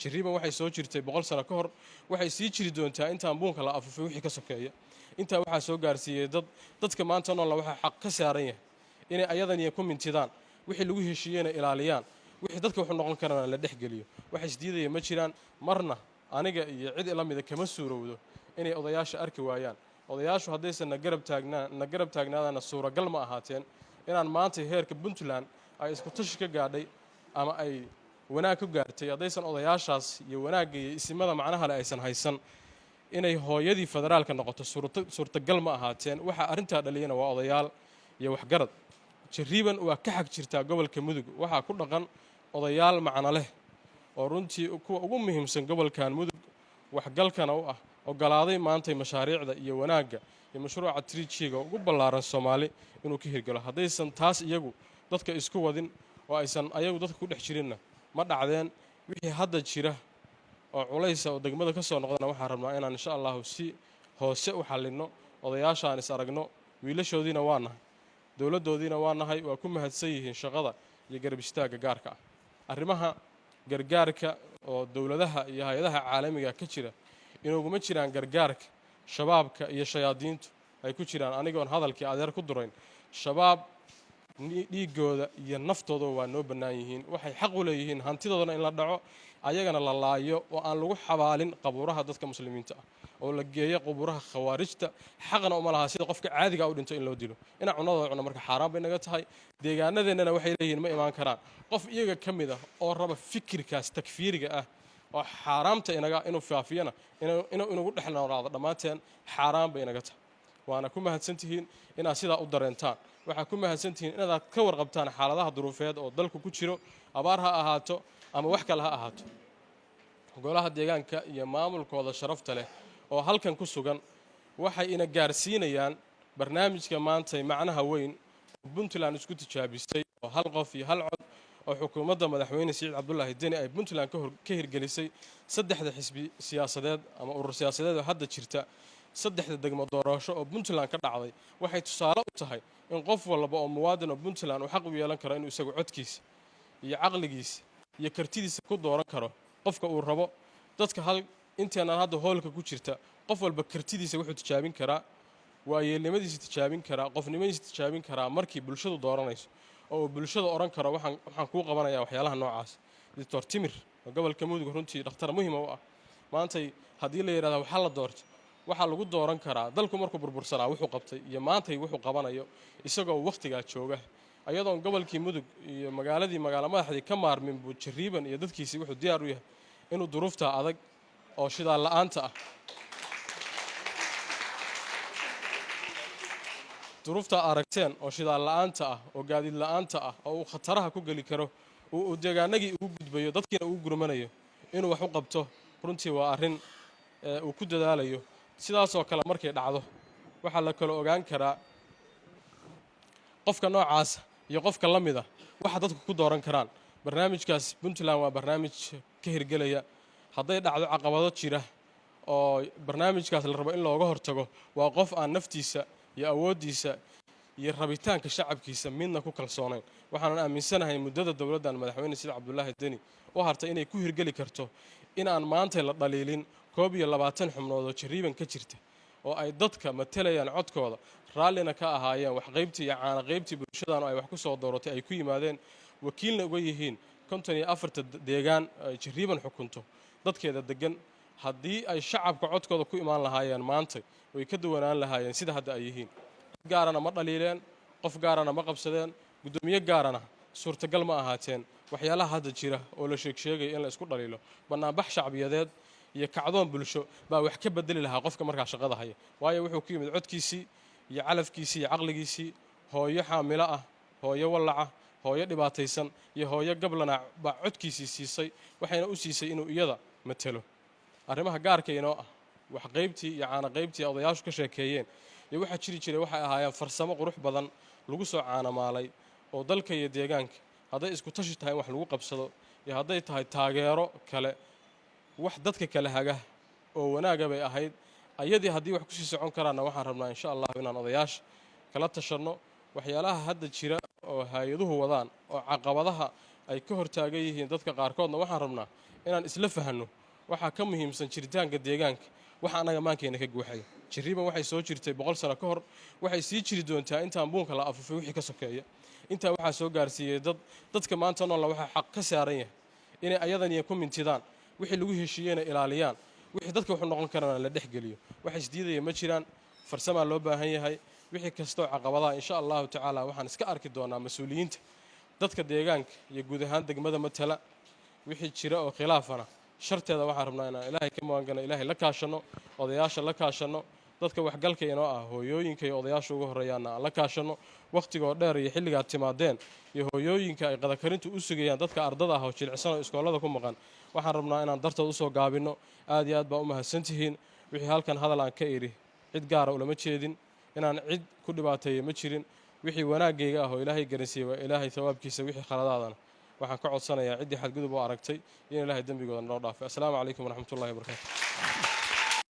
Jariiban waxay soo jirtay 100 sano ka hor, waxay sii jiri doontaa intaan buunka la afufay wixii ka sokeeya. Intaa waxaa soo gaarsiiyey dad. Dadka maanta noolna waxaa xaq ka saaran yahay inay ayadaniyo ku mintidaan, wixii lagu heshiiyeyna ilaaliyaan, wixii dadka wuxuu noqon karana la dhexgeliyo. Wax isdiidaya ma jiraan. Marna aniga iyo cid ila mida kama suurowdo inay odayaasha arki waayaan. Odayaashu haddaysan na garab taagnaa, na garab taagnaadana, suuragal ma ahaateen inaan maanta heerka Puntland ay isku tashi ka gaadhay ama ay wanaag ku gaartay. Haddaysan odayaashaas iyo wanaagga iyo isimada macnaha leh aysan haysan, inay hooyadii federaalka noqoto suurtagal ma ahaateen. Waxa arrintaa dhaliyana waa odayaal iyo waxgarad. Jariiban waa ka xag jirtaa gobolka Mudug. Waxaa ku dhaqan odayaal macno leh oo runtii kuwa ugu muhiimsan gobolkan Mudug, waxgalkana u ah, ogolaaday maantay mashaariicda iyo wanaagga iyo mashruuca 3G-ga ugu ballaaran Soomaali inuu ka hirgalo. Haddaysan taas iyagu dadka isku wadin oo aysan ayagu dadka ku dhex jirinna, ma dhacdeen. Wixii hadda jira oo culaysa oo degmada ka soo noqdana, waxaan rabnaa inaan insha Allahu si hoose u xallinno. Odayaashaan is aragno, wiilashoodiina waa nahay, dowladdoodiina waa nahay. Waa ku mahadsan yihiin shaqada iyo garab istaagga gaarka ah. Arrimaha gargaarka oo dowladaha iyo hay-adaha caalamiga ka jira, inooguma jiraan gargaarka shabaabka iyo shayaadiintu ay ku jiraan. Anigoon hadalkii adeer ku durayn, shabaab dhiiggooda iyo naftooda waa noo bannaan yihiin. Waxay xaq u leeyihiin hantidoodana in la dhaco, ayagana la laayo, oo aan lagu xabaalin qabuuraha dadka muslimiinta ah oo la geeyo qubuuraha khawaarijta. Xaqna uma laha sida qofka caadiga u dhinto in loo dilo. Inaan cunadooda cuno marka xaaraan bay naga tahay. Deegaanadeennana waxay leeyihiin ma imaan karaan. Qof iyaga ka mid ah oo raba fikirkaas takfiiriga ah oo xaaraamta inaga inuu faafiyana, inuu inagu dhex noolaado dhammaanteen xaaraan bay inaga tahay. Waana ku mahadsantihiin inaad sidaa u dareentaan. Waxaa ku mahadsantihiin inaad ka warqabtaan xaaladaha duruufeed oo dalku ku jiro, abaar ha ahaato ama wax kale ha ahaato. Golaha deegaanka iyo maamulkooda sharafta leh oo halkan ku sugan waxay ina gaarsiinayaan barnaamijka maantay macnaha weyn oo Puntland isku tijaabisay, oo hal qof iyo hal cod, oo xukuumadda Madaxweyne Siciid Cabdulaahi Deni ay Puntland ka hirgelisay. Saddexda xisbi siyaasadeed ama urur siyaasadeed oo hadda jirta, saddexda degmo doorasho oo Puntland ka dhacday, waxay tusaale u tahay in qof walba oo muwaadin oo Puntland uu xaq u yeelan karo inuu isagu codkiisa iyo caqligiisa iyo kartidiisa ku dooran karo qofka uu rabo. Dadka hal inteenaan hadda hoolka ku jirta, qof walba kartidiisa wuxuu tijaabin karaa, waayeelnimadiisa tijaabin karaa, qofnimadiisa tijaabin karaa markii bulshadu dooranayso oo uu bulshada odhan karo: Waxaan kuu qabanayaa waxyaalaha noocaas." Doctor Timir oo gobolka Mudug runtii dhakhtar muhima u ah, maantay haddii la yidhahda waxaa la doorto, waxaa lagu dooran karaa dalku markuu burbursanaa wuxuu qabtay iyo maantay wuxuu qabanayo, isagoo wakhtigaa jooga, ayadoon gobolkii Mudug iyo magaaladii magaalo madaxdii ka maarmin buu Jariiban iyo dadkiisii wuxuu diyaar u yahay inuu duruuftaa adag oo shidaal la'aanta ah, duruuftaa aragteen oo shidaal la'aanta ah oo gaadiid la'aanta ah oo uu khataraha ku geli karo, uu deegaanagii ugu gudbayo, dadkiina ugu gurmanayo, inuu wax u qabto. Runtii waa arrin uu ku dadaalayo. Sidaasoo kale markay dhacdo, waxaa la kala ogaan karaa qofka noocaasa iyo qofka la mida waxa dadku ku dooran karaan. Barnaamijkaas Puntland waa barnaamij ka hirgelaya. Hadday dhacdo caqabado jira oo barnaamijkaas la rabo in looga hortago, waa qof aan naftiisa iyo awooddiisa iyo rabitaanka shacabkiisa midna ku kalsoonayn. Waxaanan aaminsanahay muddada dowladdan Madaxweyne Sida Cabdulaahi Deni u hartay inay ku hirgeli karto in aan maanta la dhaliilin 21 xubnood oo Jariiban ka jirta oo ay dadka matalayaan, codkooda raallina ka ahaayeen, wax qaybtii iyo caana qaybtii bulshadan oo ay wax ku soo dooratay ay ku yimaadeen, wakiilna uga yihiin 54-ta deegaan ay Jariiban xukunto dadkeeda degan. Haddii ay shacabka codkooda ku imaan lahaayeen, maantay way ka duwanaan lahaayeen sida hadda ay yihiin. Gaarana ma dhaliileen, qof gaarana ma qabsadeen, guddoomiye gaarana suurtagal ma ahaateen. Waxyaalaha hadda jira oo la sheegsheegaya in la isku dhaliilo, bannaanbax shacbiyadeed iyo kacdoon bulsho baa wax ka bedeli lahaa qofka markaa shaqada haya, waayo wuxuu ku yimid codkiisii iyo calafkiisii iyo caqligiisii. Hooyo xaamilo ah, hooyo wallaca, hooyo dhibaataysan iyo hooyo gablana baa codkiisii siisay, waxayna u siisay inuu iyada matelo. Arrimaha gaarka inoo ah, wax qaybtii iyo caana qaybtii odayaashu ka sheekeeyeen iyo waxaa jiri jiray, waxay ahaayeen farsamo qurux badan lagu soo caanamaalay oo dalka iyo deegaanka, hadday isku tashi tahay in wax lagu qabsado iyo hadday tahay taageero kale, wax dadka kale haga oo wanaaga bay ahayd. Ayadii haddii wax kusii socon karaanna, waxaan rabnaa insha Allahu inaan odayaasha kala tashanno. Waxyaalaha hadda jira oo hay-aduhu wadaan oo caqabadaha ay ka hortaagan yihiin dadka qaarkoodna, waxaan rabnaa Inaan isla fahanno waxaa ka muhiimsan jiritaanka deegaanka. Waxa annaga maankeena ka guuxaya, Jariiban waxay soo jirtay 100 sano ka hor, waxay sii jiri doontaa intaan buunka la afufay wixii ka sokeeya. Intaa waxaa soo gaarsiiyey dad. Dadka maanta noolna waxaa xaq ka saaran yahay inay ayadan iyo ku mintidaan, wixii lagu heshiiyeyna ilaaliyaan, wixii dadka wuxuu noqon karana la dhexgeliyo. Wax isdiidaya ma jiraan, farsamaa loo baahan yahay. Wixii kastoo caqabadaha, insha Allahu tacaala, waxaan iska arki doonaa mas-uuliyiinta dadka deegaanka iyo guud ahaan degmada matala. Wixii jira oo khilaafana sharteeda waxaan rabnaa inaan Ilaahay ka magangano, Ilaahay la kaashanno, odayaasha la kaashanno, dadka waxgalka inoo ah, hooyooyinka iyo odayaasha ugu horreeyaanna aan la kaashanno. Wakhtigoo dheer iyo xilligaad timaadeen iyo hooyooyinka ay qadakarintu u sugayaan, dadka ardada ah oo jilicsan oo iskoolada ku maqan, waxaan rabnaa inaan dartood usoo gaabinno. Aad iyo aad baa u mahadsantihiin. Wixii halkan hadal aan ka idhi, cid gaara ulama jeedin, inaan cid ku dhibaateeya ma jirin. Wixii wanaaggayga ah oo Ilaahay garansiiyey waa Ilaahay thawaabkiisa. Wixii khaladaadana waxaan ka codsanayaa ciddii xadgudub oo aragtay in Ilaahay dembigooda noo dhaafay. Assalaamu calaykum waraxmatullahi wabarakaatu.